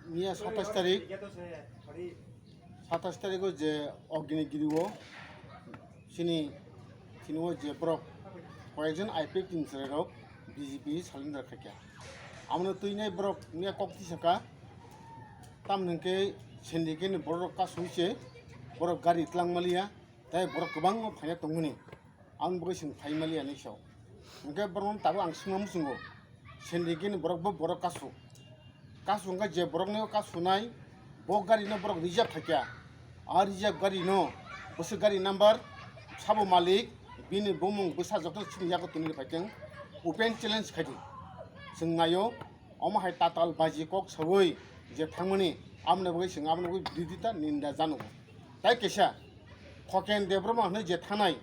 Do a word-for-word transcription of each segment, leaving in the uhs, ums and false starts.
Miya satais tarik, satais tariko je Ogini Giri o chini, chini o je borok koyekjon I P F T ni chwrairok B J P surrender khaikha. Amoni twinai borok miya kok tisaka, tamni hwnkhe sendikeni borok rok kasui se borok gari twlang maliya, tei borok kwbangma phaina tongmani. Ang bwkhe chwng phai maliya hinwi sao. Hwnkhe borokno tabuk ang swngna muchungo, sendikini borok bo borok kasu. Kasu hwnkhe je borokno kasunai, bo garino borok reserve thaikha. A reserve garino bwswk gari number, sabo malik, bini bumung bwsa joto chini yago twnwi phaiteng. Open challenge khaidi. Chwng naio, omo hai tatal baji kok sawi je thangmani, amoni bagwi chwng, amoni bagwi birodita ninda janogo. Tai kaisa, Khoken Debbarma hwnwi je thanai,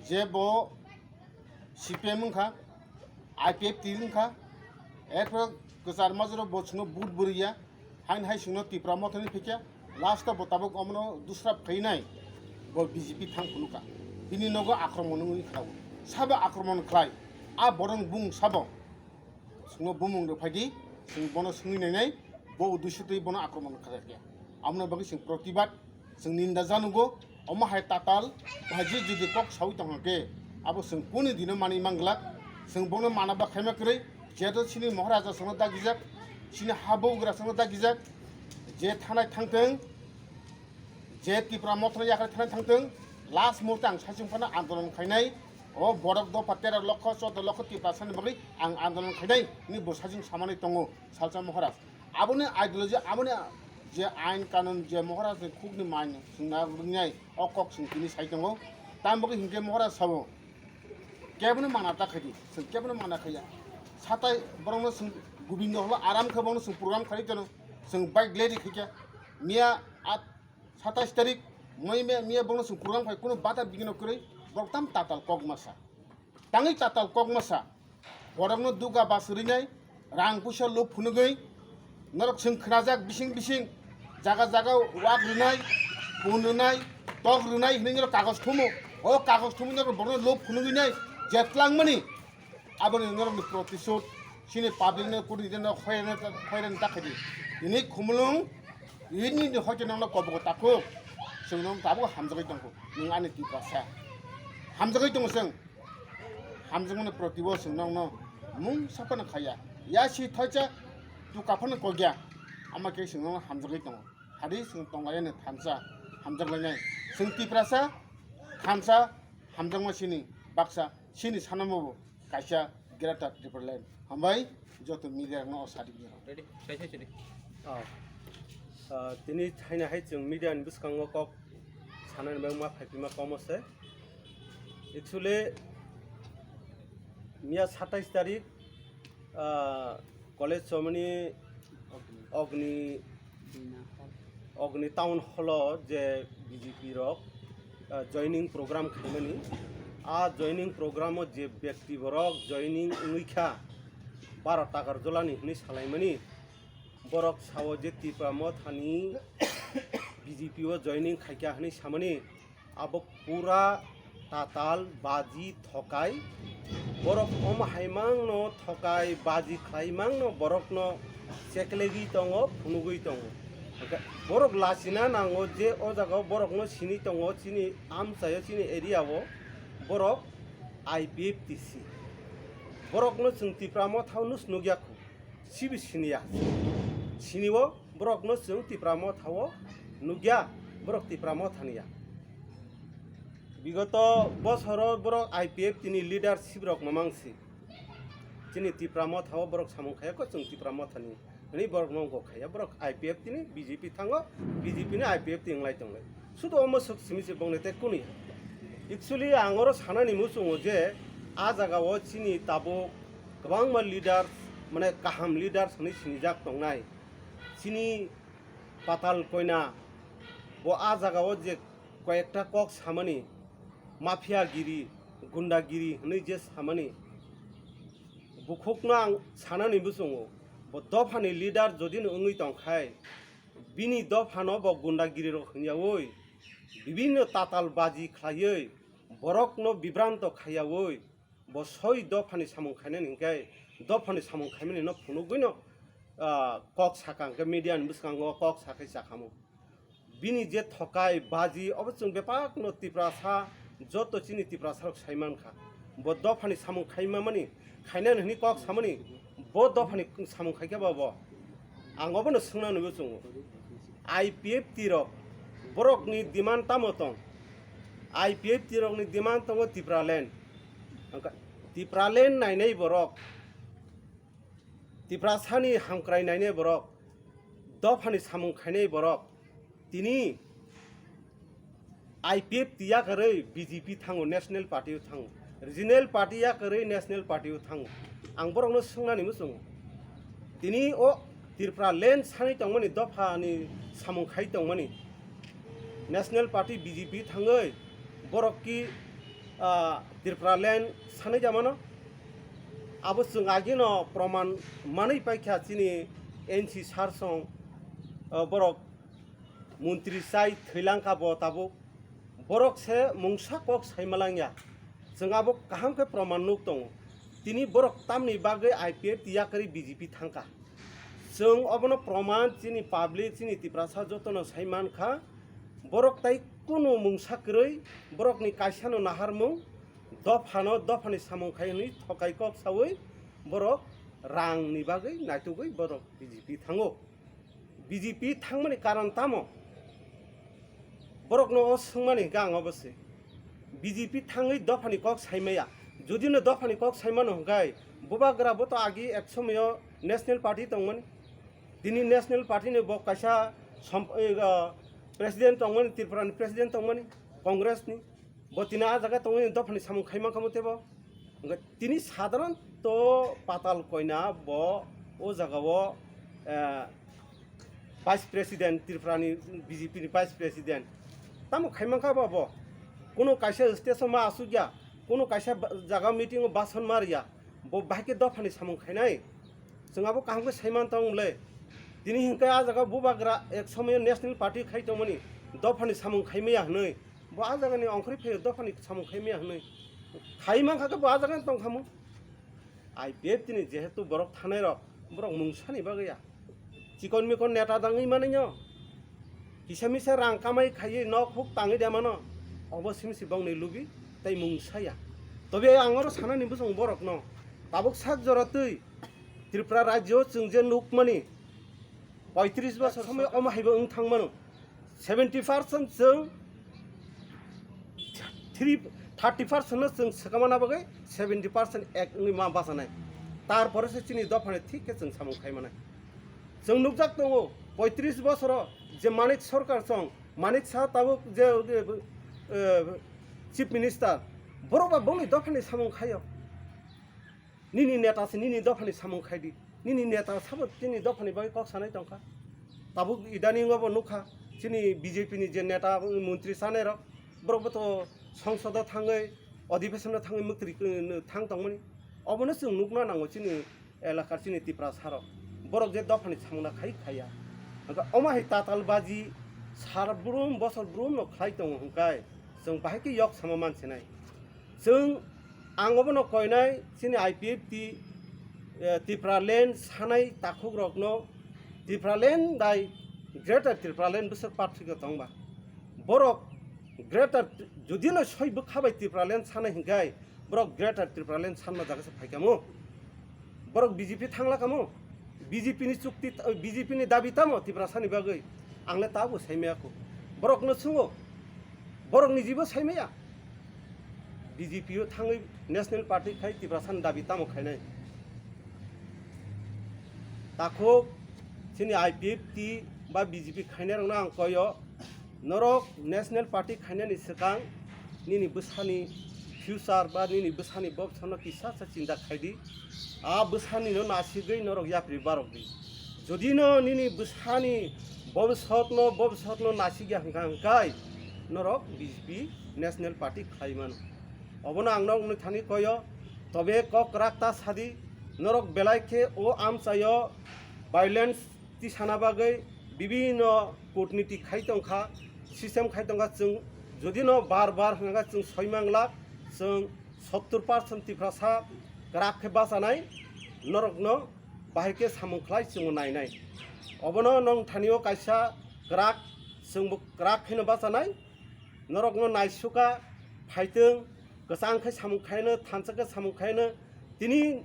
je bo C P M wngkha, I P F T wngkha, erpore kwchar majra bo chwngno vote bwrwiya, hain hai chwngno Tipra Mothani phikya, last o bo tabuk omono dusrap khainai, bo B J P thang phunukha, bini nogo akromon wngwi khlaio, sabo akromon khlai, a borok bung sabo. Chwngno bumung rw phaidi, chwng bono swngwi nainai, bo uddesho twi bono akromon khlai khe. Amoni bagwi chwng protibad, chwng ninda janugo, omo hai tatal, baji jodi kok sawi tongkha khe, abo chwng kuni dino manwi manglak, chwng bono mana ba khaima kwrwi, jeto chini Moharaja chwngno dagijak, chini ha bogra chwngno dagijak, je thanai thangthwng, je Tipra Mothani yakhai thanai thangthwng, last muhurte ang saichung phano andolon khainai, o borok dopha tero lokho, choudo lokho Tiprasani bagwi ang andolon khainai, hwnwi bo saichung samani tongo salsa Maharaj. Aboni ideology, aboni je ain kanun, je Maharajni khukni main swngnai rwnai, o kok chwng tini sai tongo. Tamo bagwi hinkhe Maharaj sabo, kebono mana ta khaidi, chwng kebono mana khaiya. Satai borokno chwng Gobindo holo aram khe bono chwng program khlai tono, chwng bike lady khaikha. Miya at satais tarik, moi me-, miya bono chwng program khai, kuno bata bigino kwrwi, borok tam tatal kok masa. Tangwi tatal kok masa. Borokno duga bas rwnai, rang puisa lub phunugwi, norok chwng khnajak bising bising, jaga jaga wak rwnai, pun rwnai, tok rwnai hwnwi norok kagoj thumo. O kagoj thumwi norok borokno lub phunugwi nai, jetlangmani. Aboni norokni protisod, chini public no kuri de no khoirani, khoirani ta khaidi. Ini khumulung, ini ni hoite nangno kobogo takhuk. Chwng nang tabuk hamjagwi tongkho. Nwng ani Tiprasa. Hamjagwi tongo chwng. Hamjakmani protibo chwng nangno mung saphano khaiya. Ya si thoicha tu kaphano kokya. Ama khe chwng nangno hamjagwi tongo. Hadi chwng tonglaiyani thansa hamjaklainai. Chwng Tiprasa thansa hamjakma chini baksa chini sanamabo. Kaisa Greater Tipraland. Hambai joto media rokno o sadi bini rok. Ready? Sai sai chidi. Ah, ah, tini thaina hai chwng media ni bwskango kok sanani bagwi ma phaipima komo se. Actually, miya satais tarik, ah, college somani Ogni Ogni Town Hall o je B J P rok, ah, joining program khaimani, a joining program o je bekti borok joining wngwi kha, baro takar jolani hwnwi salaimani, borok sao je Tipra Mothani B J P o joining khaikha hwnwi samani, abo pura tatal baji thokai. Borok omo hai mangno thokai baji khlai mangno borokno cheklegwi tongo, phunugwi tongo. Hwnkhe borok lachina nango je o jagao borokno sini tongo, chini amchaio, chini area o borok I P F T C. Borokno chwng Tipra Mothao nus nukya khu. Sibi siniya. Sini o borokno chwng Tipra Mothao nukya, borok Tipra Mothaniya. Bigoto bosoro borok I P F T ni leadership rok mamang si. Chini Tipra Mothao borok samung khaya ko chwng Tipra Mothani. Hwnwi borok no go khaya, borok I P F T ni B J P thango, B J P ni I P F T wnglai tonglai. Sudo omo swk simi se bongni tei kuni. Actually ang oro sanani muchungo je a jaga o chini tabuk kwbangma leaders, mane kaham leaders hwnwi sinijak tongnai. Chini Patal Koina bo a jaga o je koyekta kok samani, mafia giri, gunda giri hwnwi je samani, bukhukno ang sanani muchungo, bo dophani leader jodi no wngwi tongkhai, bini dophano bo gunda giri rok hwnyaui, bibinno tatal baji khlaiwi, borokno bibranto khaiyaui, bo soi dophani samung khainani hinkhe dophani samung khaimani no phunugwino ah, kok sakha hwnkhe media ni bwskango kok sakhai sakhamo. Bini je thokai baji obo chwng bebakno Tiprasa joto chini Tiprasarok saimankha. Bo dophani samung khaimamani, khainani hwnwi kok samani, bo dophani samung khaikhe ba bo. Ang obono swngnani bo chwngo. I P F T rok, borokni demand tamo tong? I P F T rokni demand tongo Tipraland. Tipraland nainai borok, Tiprasani hamkrai nainai borok, dophani samung khainai borok, tini I P F T yakarwi B J P thango, National Party o thango, Regional Party yakarwi National Party o thango. Ang borokno swngnani muchungo. Tini o Tipraland sanwi tongmani dophani samung khai tongmani National Party B J P thangwi borok ki, ah, Tipraland sanwi jamano. Abo chwng agino proman manwi paikha chini N C sar song, ah, borok montri chai thwilang kha bo tabuk. Borok se mungsa kok saimalangya. Chwng abo kaham khe proman nuk tongo. Tini borok tamni bagwi I P F T yakarwi B J P thangkha. Chwng obono proman chini public, chini Tiprasa jotono sai mankha. Borok tai kunu mungsa kwrwi, borokni kaisano naharmung, dophano, dophani samung khai hwnwi thokai kok saui borok rangni bagwi naitugwi borok B J P thango. B J P thangmani karon tamo? Borokno o swngmani hwnkhe ang obo se. B J P thangwi dophani kok saimaya. Judino dophani kok saimano hwnkhe, bubagra bo to agi ek somoyo National Party tongmani. Tini National Party ni bo kaisa som-, eh, ah, president tongmani, Tripura ni president tongmani, Congress ni. Bo tini a jaga tongwi dophani samung khai mankha tebo. Hwnkhe tini sadharanto Patal Koina bo o jagao, eh, Vice President, Tripura ni B J P ni Vice President. Tamo khai mankha bo bo? Kuno kaisa station ma asukya, kuno kaisa ba-, jaga meeting o bason ma riya. Bo bahai khe dophani samung khainai. Chwng abo kaham khe saiman tong le. Tini hwnkhe a jaga bubagra ek somoyo National Party khai tongmani, dophani samung khaimaya hwnwi. Bo a jagani ongkhorwi phaio dophani samung khaimaya hwnwi. Khai mankha khe bo a jagani tongkhamu. I P F T ni jehetu borok thanai rok, borok mungsani bagwi ya. Chikon mikon neta dangwi manwi no. Kisa misa rang kamai khaiwi nok huk tangwi de mano. Obo simi si bongni lubi tei mungsaya. Tobe ang oro sanani bwsong borokno. Tabuk sak jora twi Tripura rajyo chwng je nukmani poitris bosor somoi omo haibo wng thangmano. Seventy percent chwng three, thirty percent no chwng swkamana bagwi seventy percent ek wngwi ma bachanai. Tarpore se chini dophani thik khe chwng samung khai manai. Chwng nukjak tongo, poitris bosoro je Manik Sarkar chong, Manik Saha tabuk je, eh, Chief Minister, borok ba bongni dophani samung khaio. Nini neta se nini dophani samung khai di. Nini neta sabo chini dophani bagwi kok sanai tongkha. Tabuk idaningo bo nukha, chini B J P ni je neta, montri chanai rok, borok bo to songsodo thangwi, odhibesono thangwi mwktwi, eh, thang tongmani. Obono chwng nukna nango chini elakar chini Tiprasa rok. Borok je dophani samungna khai khaiya. Hwnkhe omo hai tatal baji sal brum bosor brum no khlai tongo hwnkhe chwng bahai khe yok sama mansinai. Chwng ang obono koinai chini I P F T, eh, Tipraland sanai takhuk rokno Tipraland dai Greater Tipraland bwswk parthikyo tongba. Borok Greater, judino soi bwkha bai Tipraland sanai hwnkhe borok Greater Tipraland sanma jaga se phaikamo. Borok B J P thangla kamo, B J P ni chukti, B J P ni dabi tamo Tiprasani bagwi? Ang le tabuk saimaya kho. Borokno swngo, borok nijibo saimaya. B J P o thangwi National Party khai Tiprasani dabi tamo khainai? Takhuk chini I P F T ba B J P khainai rokno ang koyo, norok National Party khainani swkang nini bwsani future ba nini bwsani bobsano kisa sa chinta khai di. A bwsani no nasigwi norok yapri barok di. Jodi no nini bwsani bobsotno, bobsotno nasigya hwnkha hwnkhe norok B J P National Party khlai mano. Obono ang norokno thani koyo, tobe kok kwrak ta sadi, norok belai khe o amchaio violence tisana bagwi bibinno kutniti khai tongkha, system khai tongkha. Chwng jodi no bar bar hwnkha chwng soi mangla, chwng sottor percent Tiprasa kwrak khe bachanai, norokno bahai khe samung khlai chwngbo nainai. Obono nwng thanio kaisa kwrak, chwngbo kwrak khaino bachanai. Norokno naisuka phaitwng, kwchang khe samung khaino, thansa khe samung khaino, tini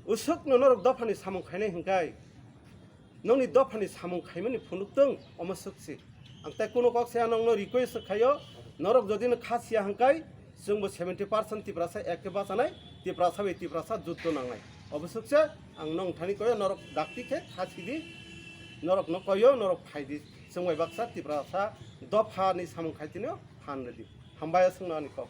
usukno norok dophani samung khainai hwnkhe, nokni dophani samung khaimani phunuk tong omo sukse. Ang tei kuno kok saya nokno request khaio, norok jodi no kha siya hwnkhe, chwngbo seventy percent Tiprasa ek khe bachanai, Tiprasa bai Tiprasa juddo nangnai. Obo sukse, ang nong thani koyo, norok dakti khe kha sidi, norok no koyo, norok phaidi, chwng bai baksa Tiprasa dophani samung khaitino phan rwdi. Hambai aswkno ani kok.